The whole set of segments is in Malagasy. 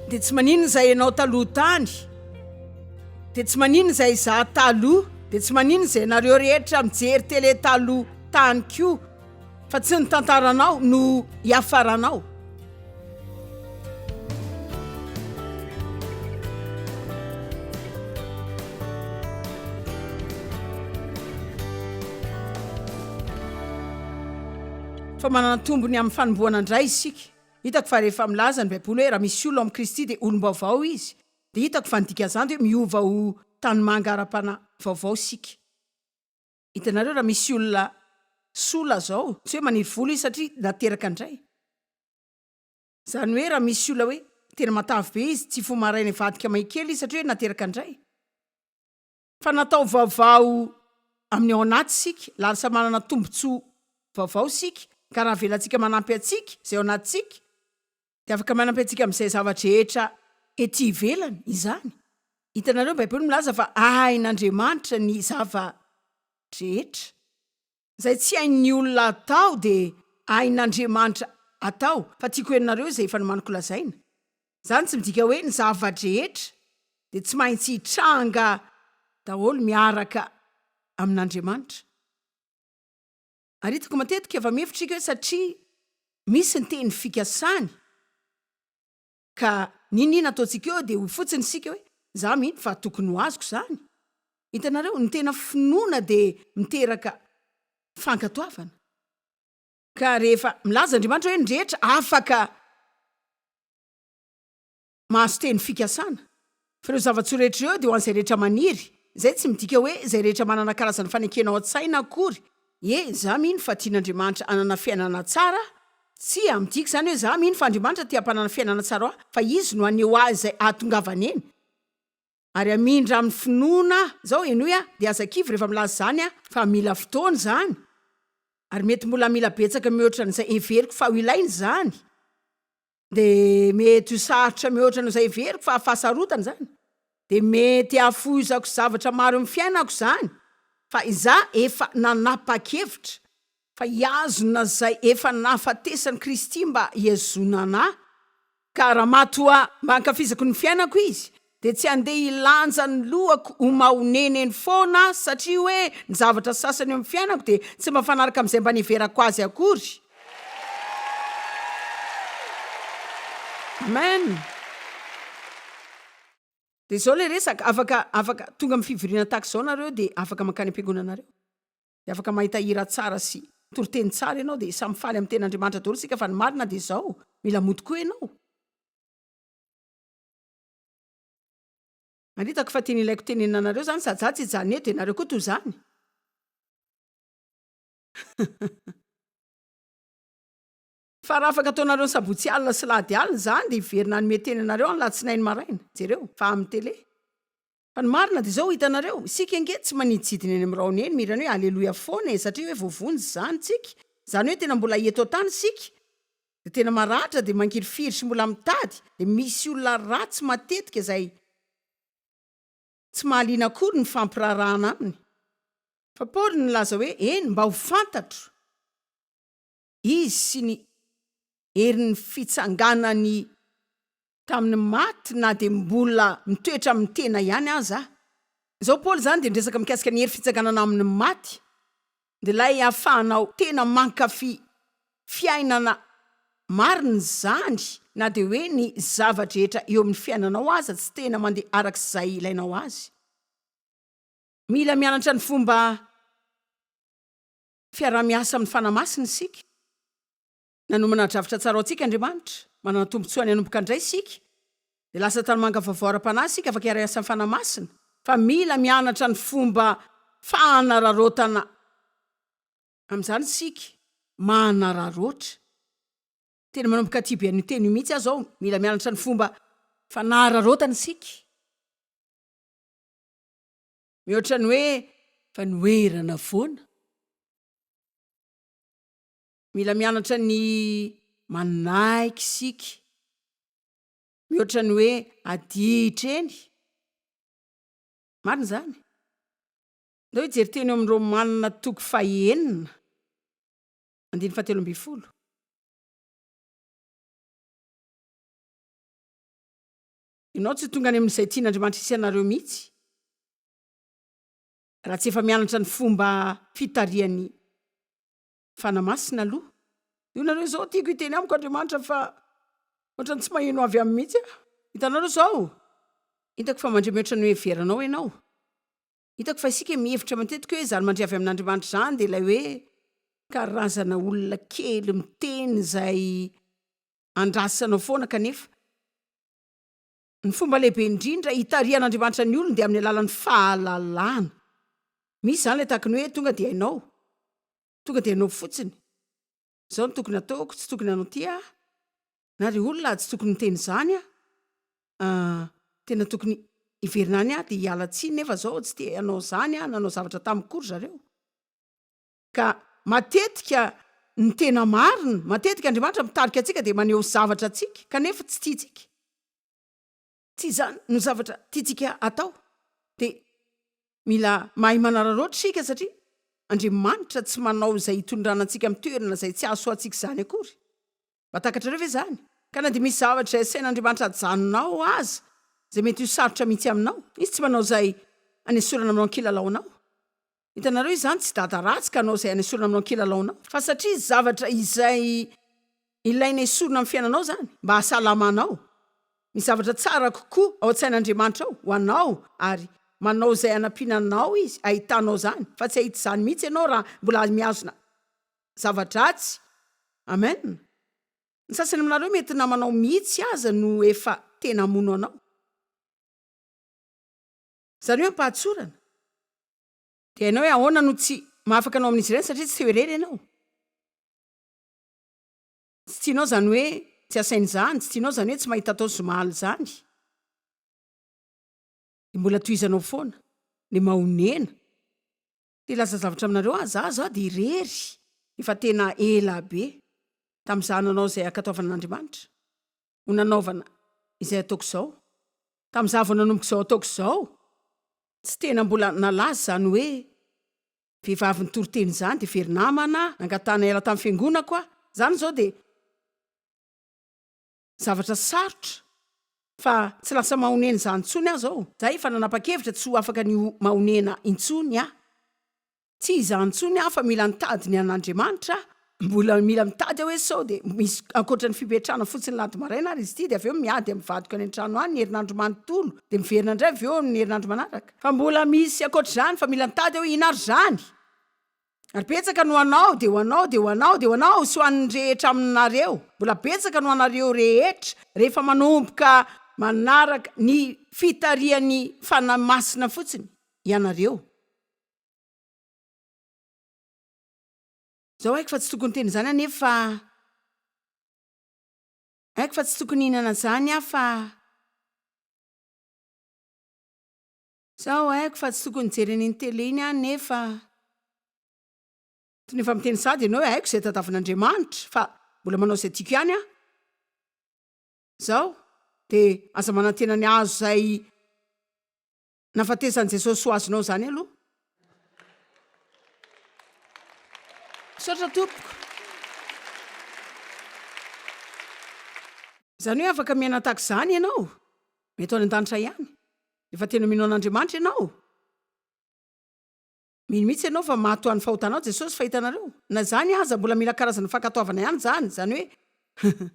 Dia tsy maninona izay ianao taloha tany, dia tsy maninona izay izaho taloha, dia tsy maninona izay nareo rehetra mijery tele taloha tany koa, fa tsy ny tantaranao no hiafaranao. Fa manana tombony amin'ny fanombohana indray isika. Hitako fa rehefa milaza ny Baiboly hoe raha misy olona ao amin'i Kristy dia olom-baovao izy, dia hitako fa ny dikan'izany dia hoe miova ho tanimanga ara-panahy vaovao isika. Hitanareo, raha misy olona sola izao, tsy hoe maniry volo izy satria nateraka indray. Izany hoe raha misy olona hoe tena matavy be izy, tsy hifoha maraina hivadika mainkely izy satria hoe nateraka indray. Fa natao vaovao amin'ny ao anaty isika, lasa manana tombontsoa vaovao isika, ka raha avelantsika manampy antsika izay ao anatintsika, dia afaka manampy antsika amin'izay zava-drehetra ety ivelany izany. Hitanareo, ny Baiboly milaza fa hain'Andriamanitra ny zava-drehetra. Izay tsy hain'ny olona atao dia hain'Andriamanitra atao, fa tiako henonareo izay efa nomaniko lazaina. Izany tsy midika hoe ny zava-drehetra dia tsy maintsy hitranga daholo miaraka amin'Andriamanitra. Ary hitako matetika fa mihevitra isika hoe satria misy ny teny fikasany ka n'inon'inona ataontsika eo dia hoy fotsiny isika hoe za mino fa tokony ho azoko izany. Hitanareo, ny tena finoana dia miteraka fankatoavana. Ka rehefa milaza Andriamanitra hoe ny rehetra afaka mahazo teny fikasana, fa ireo zava-tsoa rehetra ireo dia ho an'izay rehetra maniry, izay tsy midika hoe izay rehetra manana karazana fanekena ao an-tsaina akory, Ie, za mino fa tian'Andriamanitra hanana fiainana tsara aho. Tsia, midika izany hoe za mino fa Andriamanitra te hampanana fiainana tsara ahy, fa Izy no haneho ahy izay ahatongavany eny. Ary hamindra amin'ny finoana aho. Izao, henoy aho, dia aza kivy rehefa milaza izany aho, fa mila fotoana izany, ary mety mbola mila betsaka mihoatra an'izay heveriko fa ho ilaina izany. Dia mety ho sarotra mihoatra noho izay heveriko fa fahasarotana izany. Dia mety hahafoizako zavatra maro eo amin'ny fiainako izany, fa izaho efa nanapa-kevitra fa hihazona izay efa nahafatesan'i Kristy mba hihazonana ahy. Ka raha matoa mba ankafizako ny fiainako Izy, dia tsy handeha hilanja ny lohako ho mahonena eny foana aho satria hoe ny zavatra sasany eo amin'ny fiainako dia tsy mifanaraka amin'izay mba niheverako azy akory. Amen! Dia izao ilay resaka, afaka, afaka tonga amin'ny fivoriana tahaka izao nareo dia afaka mankany am-piangonanareo. Dia afaka mahita hira tsara sy toriteny tsara ianao dia samy faly amin'ny tenin'Andriamanitra daholo isika fa ny marina dia izao, mila mody koa ianao. Ary hitako fa tena ilaiko tenenina anareo zany sady za tsy hijanona eto dia nareo koa toy izany. Fa raha afaka ataonareo ny sabotsy alina sy lahady alina izany dia hiverina hanome teny anareo aho ny latsinainy maraina. Jereo, fa amin'ny tele. Fa ny marina dia izao, hitanareo, isika ange tsy maniditsidina eny amin'ny rahona eny mihira ny hoe Aleloia foana e, satria hoe voavonjy izany tsika. Izany hoe tena mbola eto an-tany isika. Dia tena maratra dia mangirifiry sy mbola mitady dia misy olona ratsy matetika izay tsy mahaliana akory ny fampiraharahana aminy. Fa Paoly nilaza hoe eny mba ho fantatro izy sy ny herin'ny fitsanganany tamin'ny maty na dia mbola mitoetra amin'ny tena ihany aza aho. Izao Paoly izany dia niresaka mikasika ny hery fitsanganana amin'ny maty, dia ilay ahafahanao tena mankafy fiainana marina izany na dia hoe ny zava-drehetra eo amin'ny fiainanao aza tsy tena mandeha araka izay ilainao azy. Mila mianatra ny fomba fiaraha-miasa amin'ny Fanahy Masina isika. Nanomana drafitra tsara ho antsika Andriamanitra. Manana tombontsoa ny hanomboka indray isika. Dia lasa tanimanga vaovao ara-panahy isika, afaka hiara-hiasa amin'ny Fanahy Masina. Fa mila mianatra ny fomba fanararaotana amin'izany isika. Manararaotra. Tena manomboka tia be an'io teny io mihitsy aho izao. Mila mianatra ny fomba fanararaotana isika. Mihoatra ny hoe fanoherana foana. Mila mianatra ny manaiky isika, mihoatra ny hoe adihitra eny. Marina izany. Ndao hijery teny eo amin'ny Romana toko fahenina, andininy fahatelo ambin'ny folo. Ianao tsy ho tonga any amin'izay tian'Andriamanitra hisy anareo mihitsy raha tsy efa mianatra ny fomba fitarihan'ny Fanahy Masina aloha. Io nareo izao tiako hiteny amiko Andriamanitra fa ohatran'ny tsy maheno avy aminy mihitsy aho. Hitanareo izao? Hitako fa mandre mihoatra ny heveranao ianao. Hitako fa isika mihevitra matetika hoe izany mandre avy amin'Andriamanitra izany dia ilay hoe karazana olona kely miteny izay andrasanao foana kanefa ny fomba lehibe indrindra hitarihan'Andriamanitra ny olony dia amin'ny alalan'ny fahalalana. Misy izany ilay tahaka ny hoe tonga dia hainao, tonga dia hainao fotsiny, izao no tokony hataoko, tsy tokony hanao ity aho, na ry olona tsy tokony niteny izany aho, ah, tena tokony hiverina any aho dia hiala tsiny nefa izao tsy te hanao izany aho, nanao zavatra tamiko koa ry zareo. Ka matetika ny tena marina, matetika Andriamanitra mitarika antsika dia maneho zavatra antsika kanefa tsy tiantsika. Tsy izany no zavatra tiantsika atao. Dia mila mahay manararaotra isika satria Andriamanitra tsy manao izay hitondrana antsika amin'ny toerana izay tsy hahasoa antsika izany akory. Mba takatrareo ve izany? Ka na dia misy zavatra izay asain'Andriamanitra ajanonao aza, izay mety ho sarotra mihitsy aminao, Izy tsy manao izay hanesorana aminao ny kilalaonao. Hitanareo, izany tsy dada ratsy ka hanao izay hanesorana aminao ny kilalaonao. Fa satria zavatra izay ilaina esorina amin'ny fiainanao izany, mba hahasalama anao. Misy zavatra tsara kokoa ao an-tsain'Andriamanitra ao ho anao, ary manao izay hanampiana anao Izy hahitanao izany, fa tsy hahita izany mihitsy ianao raha mbola mihazona zava-dratsy. Amen. Ny sasany aminareo mety namanao mihitsy aza no efa tena hamono anao. Izany hoe am-pahatsorana. Dia hainao hoe ahoana no tsy mahafaka anao amin'izy ireny satria tsy teo irery ianao. Tsy tianao izany hoe tsy asaina izany, tsy tianao izany hoe tsy mahita atao zoma alina izany. Dia mbola tohizanao foana. Dia mahonena. Te hilaza zavatra aminareo aho, za zao dia irery, efa tena ela be tamin'izaho nanao izay ankatoavan'Andriamanitra, ho nanaovana izay ataoko izao, tamin'izaho vao nanomboka izao ataoko izao, tsy tena mbola nalaza izany hoe vehivavy nitory teny izany, dia very namana aho, nangatahana hiala tamin'ny fiangonako aho, izany izao dia zavatra sarotra fa tsy lasa mahonena izany intsony aho izao, za efa nanapa-kevitra tsy ho afaka ny ho mahonena intsony aho, tsy izany intsony aho fa mila nitady ny an'Andriamanitra aho, mbola mila mitady aho hoe sao dia misy ankoatra ny fipetrahana fotsiny lahady maraina ary izy ity dia avy eo miady amin'ny vadiko any an-trano any ny herinandro manontolo dia miverina indray avy eo amin'ny herinandro manaraka fa mbola misy ankoatra izany fa mila nitady aho hoe inona ary izany? Ary betsaka no anao, dia ho anao, dia ho anao, dia ho anao, sy ho an'ny rehetra aminareo. Mbola betsaka no anareo rehetra, rehefa manomboka manaraka ny fitarihan'ny Fanahy Masina fotsiny ianareo. Izao haiko fa tsy tokony hiteny izany aho nefa haiko fa tsy tokony hihinana izany aho fa. Zao haiko fa tsy tokony hijery an'iny télé iny aho nefa tony efa miteny sahady ianao hoe haiko izay tadiavin'Andriamanitra fa mbola manao izay tiako ihany aho. Zao dia aza manantena ny hahazo izay nahafatesan'i Jesosy ho azonao izany aloha. Misaotra tompoko. Izany hoe afaka miaina tahaka izany ianao, mety ho any an-danitra ihany. Efa tena mino an'Andriamanitra ianao? Mino mihitsy ianao fa maty ho an'ny fahotanao Jesosy fa hitanareo? Na izany aza mbola mila karazana fankatoavana ihany izany, izany hoe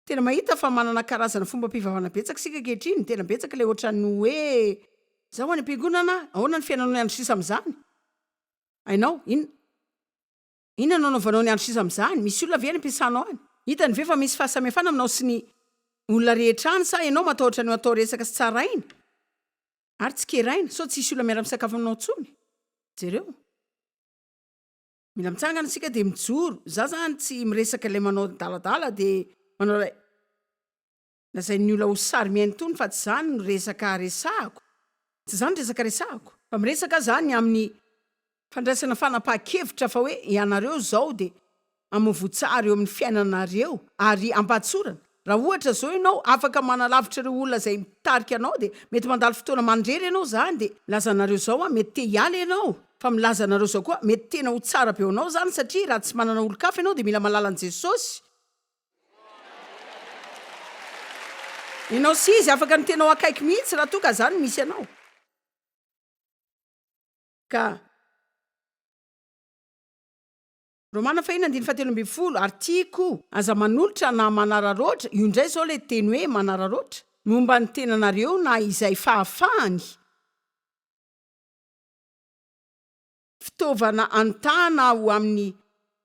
tena mahita fa manana karazana fombam-pivavahana betsaka isika ankehitriny, tena betsaka ilay ohatran'ny hoe izaho any am-piangonana, ahoana ny fiainanao ny andro sisa amin'izany? Hainao? Inona? Inona no anaovanao ny andro sisa amin'izany? Misy olona ve any am-piasanao any? Hitany ve fa misy fahasamihafana aminao sy ny olona rehetra any sa ianao matahotra ny ho atao resaka sy tsaraina ary tsikeraina sao tsy hisy olona miara-misakafo aminao intsony? Jereo. Mila mitsangana isika dia mijoro. Za zany tsy miresaka ilay manao adaladala dia manao ilay lazain'ny olona ho sary mihaino itony fa tsy izany no resaka resahako. Tsy izany resaka resahako. Fa miresaka aho izany amin'ny fandraisana fanapahan-kevitra fa hoe ianareo izao dia hamovo tsara eo amin'ny fiainanareo ary ampahatsorana. Raha ohatra izao ianao afaka manalavitra ireo olona izay mitarika anao dia mety mandalo fotoana manirery ianao izany dia milaza anareo izao aho mety te hiala ianao fa milaza anareo izao koa mety tena ho tsara be ho anao izany satria raha tsy manana olon-kafa ianao dia mila mahalala an'i Jesosy. Ianao sy izy afaka ny tena ho akaiky mihitsy raha toa ka zany no misy anao. Ka. Romana fahiny andininy fahatelo ambin'ny folo, ary tiako, aza manolotra na manararaotra, io indray izao ilay teny hoe manararaotra, momba ny tenanareo na izay fahafahany, fitaovana anontana ho amin'ny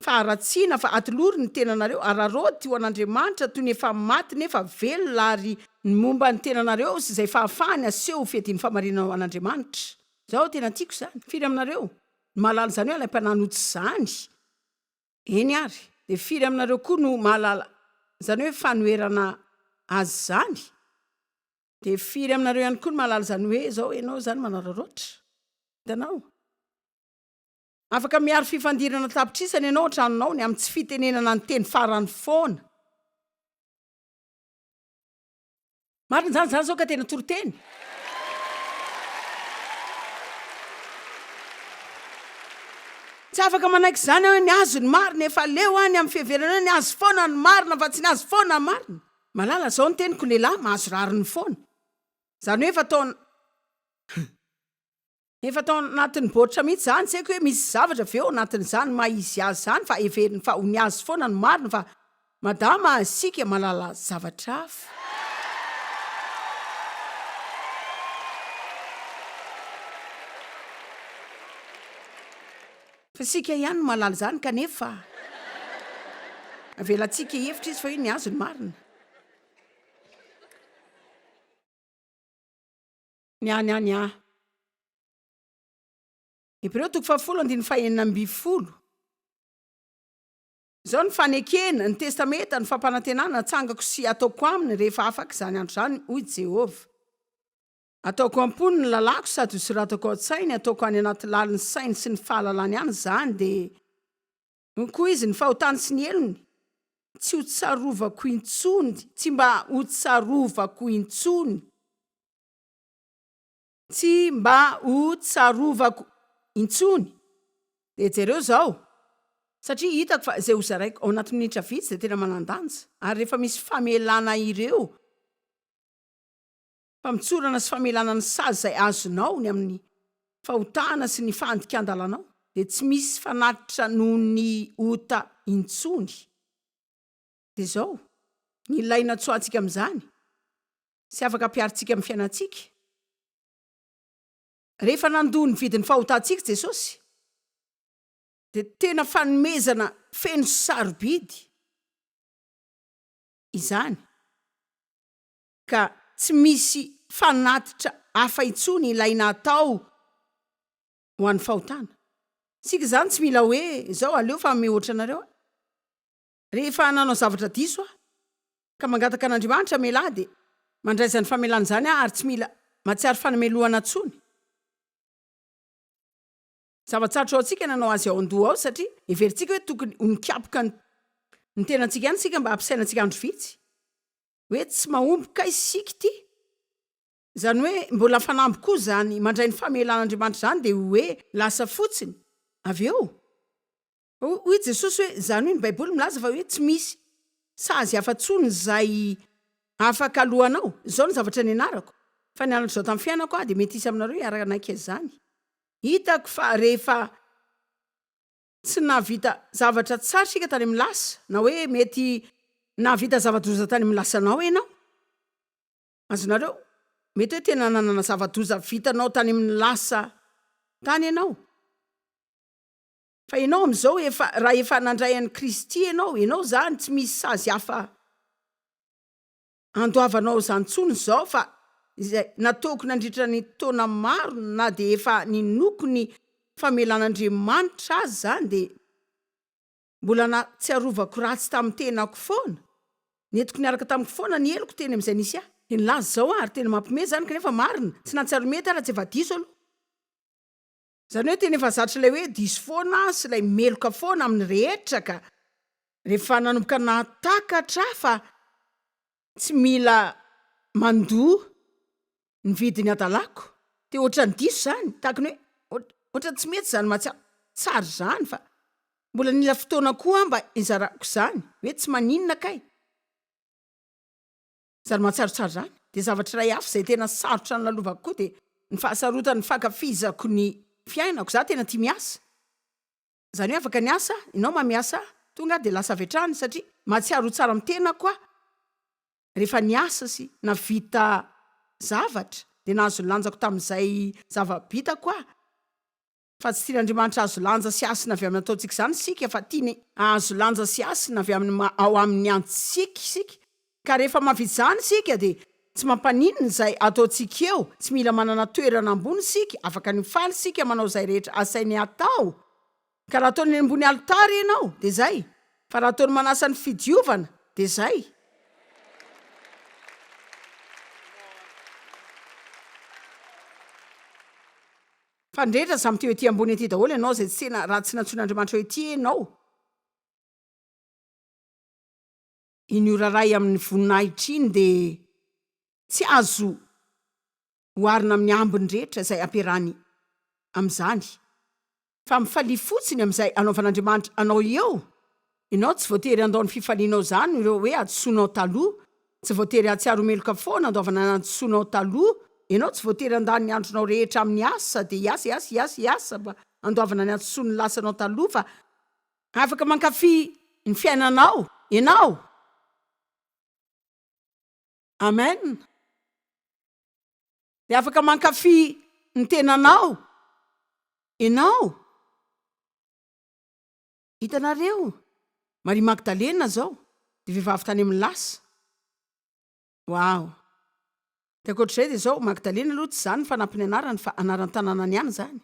faharatsiana, fa atolory ny tenanareo, araraoty ho an'Andriamanitra toy ny efa maty nefa velona, ary ny momba ny tenanareo sy izay fahafahany aseho ho fiadian'ny fahamarinana ho an'Andriamanitra. Izao tena tiako izany. Firy aminareo no mahalala izany hoe alaim-panahy no tsy izany? Eny ary. Dia firy aminareo koa no mahalala izany hoe fanoherana azy izany? Dia firy aminareo ihany koa no mahalala izany hoe izao ianao izany manararaotra? Hitanao? Afaka miaro fifandirana an-tapitrisany ianao an-tranonao ny amin'ny tsy fitenenana ny teny farany foana. Marina izany, izany izao ka tena toriteny. Tsy afaka manaiky izany aho hoe ny azy no marina, efa leo aho ny amin'ny fiheverana hoe ny azy foana no marina fa tsy ny azy foana no marina. Malala, izao ny teniko, lehilahy mahazo rariny foana. Izany hoe efa tao Efa tao anatin'ny baoritra mihitsy izany, tsy haiko hoe misy zavatra ve ao anatin'izany maha izy azy izany fa heveriny fa ho ny azy foana no marina fa madama isika mahalala zavatra hafa. Fa isika ihany no mahalala izany kanefa avelantsika hihevitra izy fa hoe ny azy no marina. Ny ahy, ny ahy, ny ahy. Hebreo toko fahafolo andininy fahenina ambin'ny folo. Izao ny fanekena, ny testamenta, ny fampanantenana atsangako sy ataoko aminy rehefa afaka izany andro izany, hoy Jehovah. Ataoko am-pony ny lalàko sady hosoratako ao an-tsainy, ataoko any anaty lalin'ny sainy sy ny fahalalany any izany, dia hoy koa izy, ny fahotany sy ny helony tsy hotsarovako intsony, tsy mba hotsarovako intsony. Tsy mba ho tsarovako intsony. Dia jereo izao, satria hitako fa izay hozaraiko ao anatin'ny minitra vitsy dia tena manan-danja, ary rehefa misy famelana ireo famotsorana sy famelana ny sazy izay azonao ny amin'ny fahotana sy ny fandikan-dalanao, dia tsy misy fanatitra noho ny ota intsony. Dia izao, ny ilaina tsoahantsika amin'izany, sy afaka ampiharintsika amin'ny fiainantsika. Rehefa nandoa ny vidin'ny fahotantsika Jesosy, dia tena fanomezana feno sy sarobidy izany, ka tsy misy fanatitra hafa intsony ilaina atao ho an'ny fahotana. Isika izany tsy mila hoe, izao, aleo fa mihoatra anareo aho. Rehefa nanao zavatra diso aho, ka mangataka an'Andriamanitra hamela ahy, dia mandray izany famelana izany aho ary tsy mila mahatsiaro fanamelohana intsony. Zava-tsarotra ho antsika ny hanao azy ao an-doha ao satria heverintsika hoe tokony ho nikapoka ny tenantsika ihany isika mba hampisaina antsika andro vitsy hoe tsy mahomby kay isika ity. Izany hoe mbola fanamby koa izany mandray ny famelan'Andriamanitra izany dia hoe lasa fotsiny avy eo. Hoy Jesosy hoe, izany hoe ny Baiboly milaza fa hoe tsy misy sazy hafa tsony izay afaka alohanao. Izao no zavatra nianarako, fa nianatra izao tamin'ny fiainako aho, dia mety hisy aminareo hiara-hanaiky an'izany. Hitako fa rehefa tsy nahavita zavatra tsara isika tany amin'ny lasa, na hoe mety nahavita zava-doza tany amin'ny lasanao ianao, azonareo, mety hoe tena nanana zava-doza vitanao tany amin'ny lasa tany ianao, Fa ianao amin'izao efa, raha efa nandray an'i Kristy ianao, ianao izany tsy misy sazy hafa andoavanao izany intsony izao fa izay nataoko nandritra ny taona maro na dia efa ninoako ny famelan'Andriamanitra aza izany dia mbola nahatsiarovako ratsy tamin'ny tenako foana, nentiko niaraka tamiko foana ny heloko teny amin'izay nisy ahy. Dia nilaza izao aho ary tena mampiomehy izany kanefa marina, tsy nahatsiaro mety aho raha tsy efa diso aloha. Izany hoe tena efa zatra ilay hoe diso foana aho sy ilay meloka foana amin'ny rehetra ka. Rehefa nanomboka nahatakatra aho fa tsy mila mandoa ny vidin'ny hadalako dia ohatran'ny diso izany, tahaka ny hoe ohatran'ny tsy mety izany mahatsiaro tsara izany fa mbola nila fotoana koa aho mba hizarako izany hoe tsy maninona kay. Izany mahatsiaro tsara izany. Dia zavatra iray hafa izay tena sarotra nolalovako koa dia ny fahasarotan'ny fankafizako ny fiainako. Izaho tena tia miasa. Izany hoe afaka niasa, ianao maha miasa ahy, tonga aho dia lasa avy hatrany satria mahatsiaro ho tsara amin'ny tenako aho rehefa niasa sy nahavita zavatra dia nahazo ny lanjako tamin'izay zava-bitako aho. Fa tsy tian'Andriamanitra hahazo lanja sy hasina avy amin'ny ataontsika izany isika fa tiany hahazo lanja sy hasina avy amin'ny maha ao aminy antsika isika. Ka rehefa mahavita izany isika dia tsy mampaninona izay ataontsika eo, tsy mila manana toerana ambony isika, afaka ny ho faly isika manao izay rehetra asainy atao. Ka raha ataony eny ambony alitara ianao dia izay, fa raha ataony manasa ny fidiovana dia izay. Fa ny rehetra samy teo ety ambony ety daholo ianao izay tsy tena raha tsy nantsoin'Andriamanitra ho ety ianao. Iny ora iray amin'ny voninahitra iny dia tsy azo oharina amin'ny ambiny rehetra izay ampiarahany amin'izany. Fa mifalia fotsiny amin'izay anaovan'Andriamanitra anao eo. Ianao tsy voatery handao ny fifalianao izany ireo hoe hadisoanao taloha. Tsy voatery hahatsiaro ho meloka foana handaovana ny hadisoanao taloha. Ianao tsy voatery handany ny andronao rehetra amin'ny asa dia hiasa, hiasa, hiasa, hiasa mba handoavana ny hadisoan'ny lasanao taloha fa afaka mankafy ny fiainanao ianao. Amen. Dia afaka mankafy ny tenanao ianao. Hitanareo, Maria Magdalena izao dia vehivavy tany amin'ny lasa. Wow. Dia ankoatr'izay dia izao, Magdalena aloha tsy izany ny fanampin'ny anarany fa anaran-tanànany ihany izany.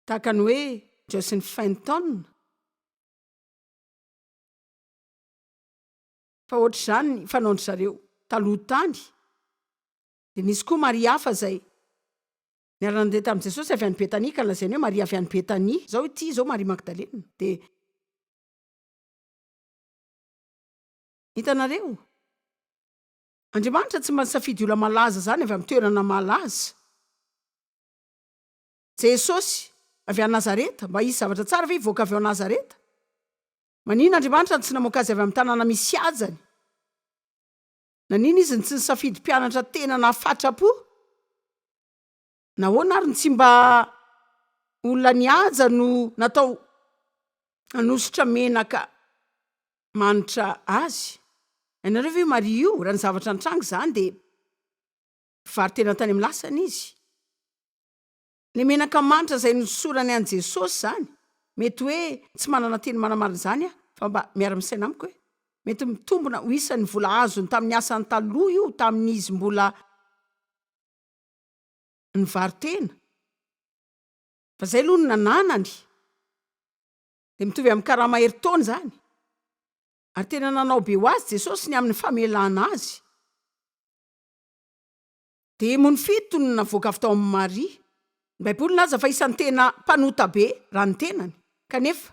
Tahaka ny hoe Justin Fenton. Fa ohatr'izany ny fanaon-dry zareo taloha tany. Dia nisy koa Maria hafa izay niara-nandeha tamin'i Jesosy avy any Betania ka nolazainy hoe Maria avy any Betania. Izao ity izao Maria Magdalena. Dia hitanareo? Andriamanitra tsy mba nisafidy olona malaza izany avy amin'ny toerana malaza. Jesosy avy any Nazareta, mba hisy zavatra tsara ve hivoaka avy ao Nazareta? Maninona Andriamanitra no tsy namoaka azy avy amin'ny tanàna misy hajany? Naninona izy no tsy nisafidy mpianatra tena nahafatra-po? Nahoana ary no tsy mba olona nihaja no natao hanosotra menaka manitra azy? Hainareo ve io Maria io? Raha ny zavatra nitranga izany dia mpivaro-tena tany amin'ny lasany izy. Ilay menaka manitra izay nosorany an'i Jesosy izany, mety hoe tsy manana teny manamarina izany aho, fa mba miara-misaina amiko hoe, mety mitombina ho isan'ny vola azony tamin'ny asany taloha io tamin'izy mbola nivaro-tena. Fa izay aloha no nananany. Dia mitovy amin'ny karama herintaona izany. Ary tena nanao be ho azy Jesosy ny amin'ny famelana azy. Demony fito no navoaka avy tao amin'i Maria. Ny Baiboly milaza fa isan'ny tena mpanota be raha ny tenany. Kanefa,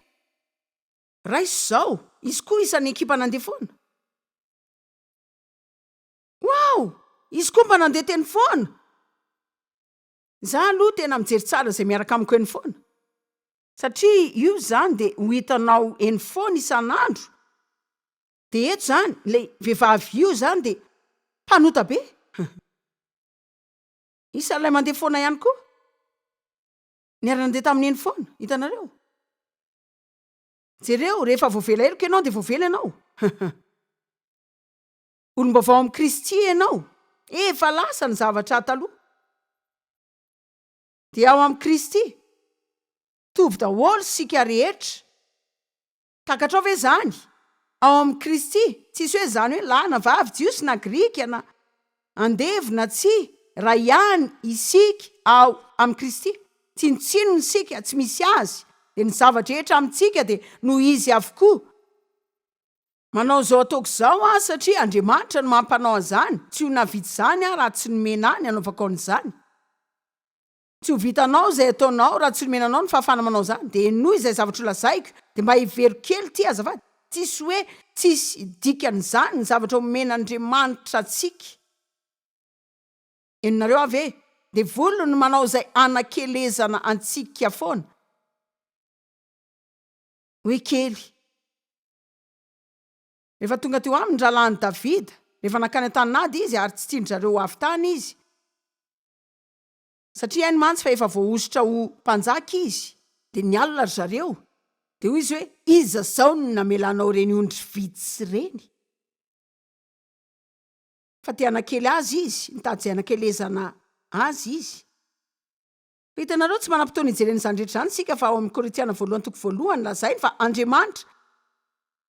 raiso izao, izy koa isan'ny ekipa nandeha foana. Wow! Izy koa mba nandeha teny foana! Izaho aloha tena mijery tsara izay miaraka amiko eny foana. Satria io izany dia ho hitanao eny foana isan'andro. Dia eto izany, ilay vehivavy io izany dia mpanota be. Isan'ilay mandeha foana ihany koa. Niara-nandeha tamin'i Neny foana, hitanareo. Jereo, rehefa voavela heloka ianao dia voavela ianao. Olom-baovao amin'i Kristy ianao. Efa lasa ny zavatra taloha. Dia ao amin'i Kristy. Mitovy daholo isika rehetra. Takatrao ve izany? Ao amin'i Kristy, tsisy hoe izany hoe lahy na vavy, Jiosy na Grika na andevo na tsia, iray ihany isika ao amin'i Kristy. Tsinontsinona isika, tsy misy Azy, dia ny zava-drehetra amintsika dia noho Izy avokoa. Manao izao ataoko izao aho satria Andriamanitra no mampanao an'izany, tsy ho nahavita izany aho raha tsy nomena ahy ny hanaovako an'izany. Tsy ho vitanao izay ataonao raha tsy nomena anao ny fahafahana manao izany. Dia henoy izay zavatra holazaiko, dia mba hevero kely ity azafady. Tsisy hoe tsisy dikany izany ny zavatra omen'Andriamanitra antsika. Henonareo aho ve? Devoly no manao izay hanakelezana antsika foana. Hoe kely. Rehefa tonga teo aminy ny rahalahin'i Davida. Rehefa nankany an-tanin'ady izy ary tsy tian-dry zareo ho avy tany izy. Satria hainy mantsy fa efa voahosotra ho mpanjaka izy. Dia nialona ry zareo. Dia hoy izy hoe, Iza izao no namelanao ireny ondry vitsy ireny? Fa te hanakely azy izy, nitady izay hanakelezana azy izy. Fa hitanareo, tsy manam-potoana hijerena izany rehetra izany isika, fa ao amin'ny Korintiana voalohany toko voalohany, lazainy fa Andriamanitra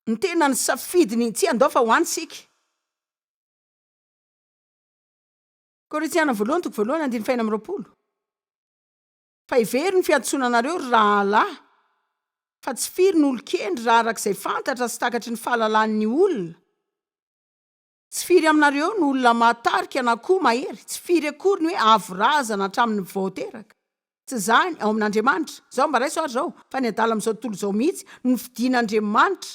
no tena nisafidy ny, tsia, andao fa ho any isika. Korintiana voalohany toko voalohany andininy fahenina amby 20. Fa hevero ny fiantsoana anareo, ry rahalahy, fa tsy firy no olon-kendry raha araka izay fantatra sy takatry ny fahalalan'ny olona. Tsy firy aminareo no olona mahatarika na koa mahery, tsy firy akory ny hoe avo razana hatramin'ny vao teraka. Tsy izany, ao amin'Andriamanitra. Izao, mba raiso ary izao, fa ny adala amin'izao tontolo izao mihitsy no nofidin'Andriamanitra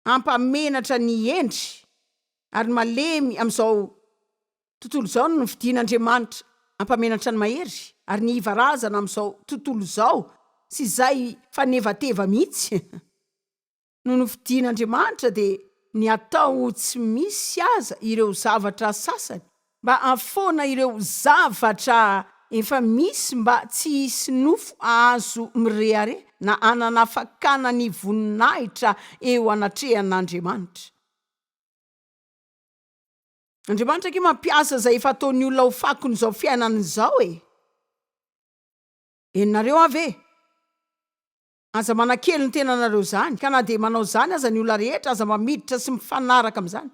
hampamenatra ny hendry, ary ny malemy amin'izao tontolo izao no nofidin'Andriamanitra hampamenatra ny mahery, ary ny iva razana amin'izao tontolo izao sy izay fanevateva mihitsy no nofidin'Andriamanitra dia ny atao ho tsy misy aza ireo zavatra sasany Mba hahafoana ireo zavatra efa misy mba tsy hisy nofo hahazo mirehareha na hanana fakana ny voninahitra eo anatrehan'Andriamanitra. Andriamanitra ange mampiasa izay efa ataon'ny olona ho fakon'izao fiainana izao e! Henonareo aho ve? Aza manakely ny tenanareo izany, ka na dia manao izany aza ny olona rehetra, aza mba miditra sy mifanaraka amin'izany.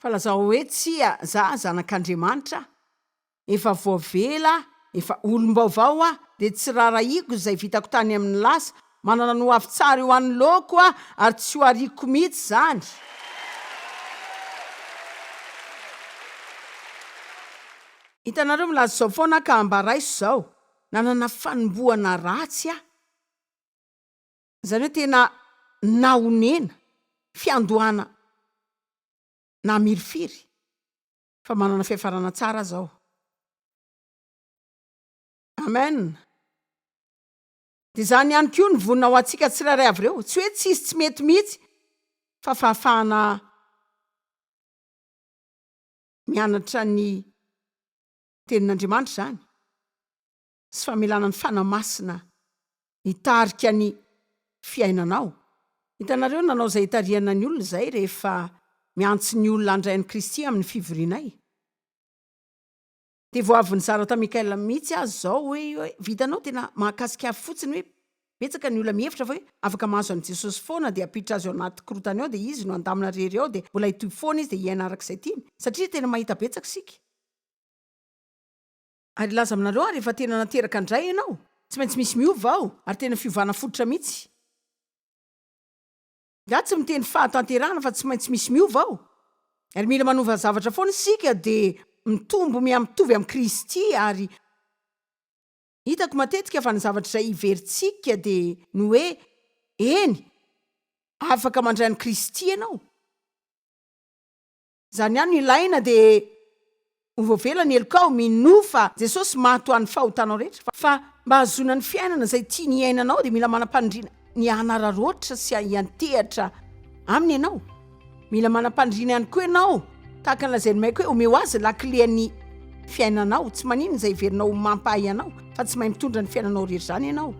Fa lazao hoe, Tsia, za zanak'Andriamanitra aho, efa voavela aho, efa olom-baovao aho, dia tsy rarahiako izay vitako tany amin'ny lasa, manana ny hoavy tsara eo anoloako aho, ary tsy ho ariako mihitsy izany. Hitanareo, milaza izao foana aho ka mba raiso izao, nanana fanombohana ratsy aho. Izany hoe tena nahonena, fiandohana namirifiry, fa manana fiafarana tsara aho zao. Amen. Dia izany ihany koa ny vonona ho antsika tsirairay avy ireo. Tsy hoe tsisy tsy mety mihitsy, fa fahafahana mianatra ny tenin'Andriamanitra izany, sy famelana ny Fanahy Masina hitarika ny fiainanao. Hitanareo, nanao izay hitarihana ny olona izahay rehefa miantso ny olona handray an'i Kristy amin'ny fivorianay. Dia vao avy nizara tamin'i Michael mihitsy aho izao hoe, hoe vitanao tena mahakasika ahy fotsiny hoe betsaka ny olona mihevitra fa hoe afaka mahazo an'i Jesosy foana dia hampiditra azy ao anaty korontana ao dia izy no handamina rery ao dia mbola hitohy foana izy dia hiaina araka izay tiany. Satria tena mahita betsaka isika. Ary hilaza aminareo aho rehefa tena nateraka indray ianao, tsy maintsy misy miova ao, ary tena fiovana fototra mihitsy. Za tsy miteny fahatanterahana fa tsy maintsy misy miova ao. Ary mila manova zavatra foana isika dia mitombo mihamitovy amin'i Kristy ary hitako matetika fa ny zavatra izay hiverintsika dia ny hoe eny afaka mandray an'i Kristy ianao. Izany ihany no ilaina dia ho voavela ny helokao, minoa fa Jesosy maty ho an'ny fahotanao rehetra, fa mba hahazoana ny fiainana izay tiany hiainanao dia mila manam-paniriana ny hanararaotra sy hiantehatra Aminy ianao. Mila manam-paniriana ihany koa ianao, tahaka ny lazain'i Mike hoe omeo azy lakilen'ny fiainanao, tsy maninona izay heverinao ho mampahay anao fa tsy mahay mitondra ny fiainanao irery izany ianao.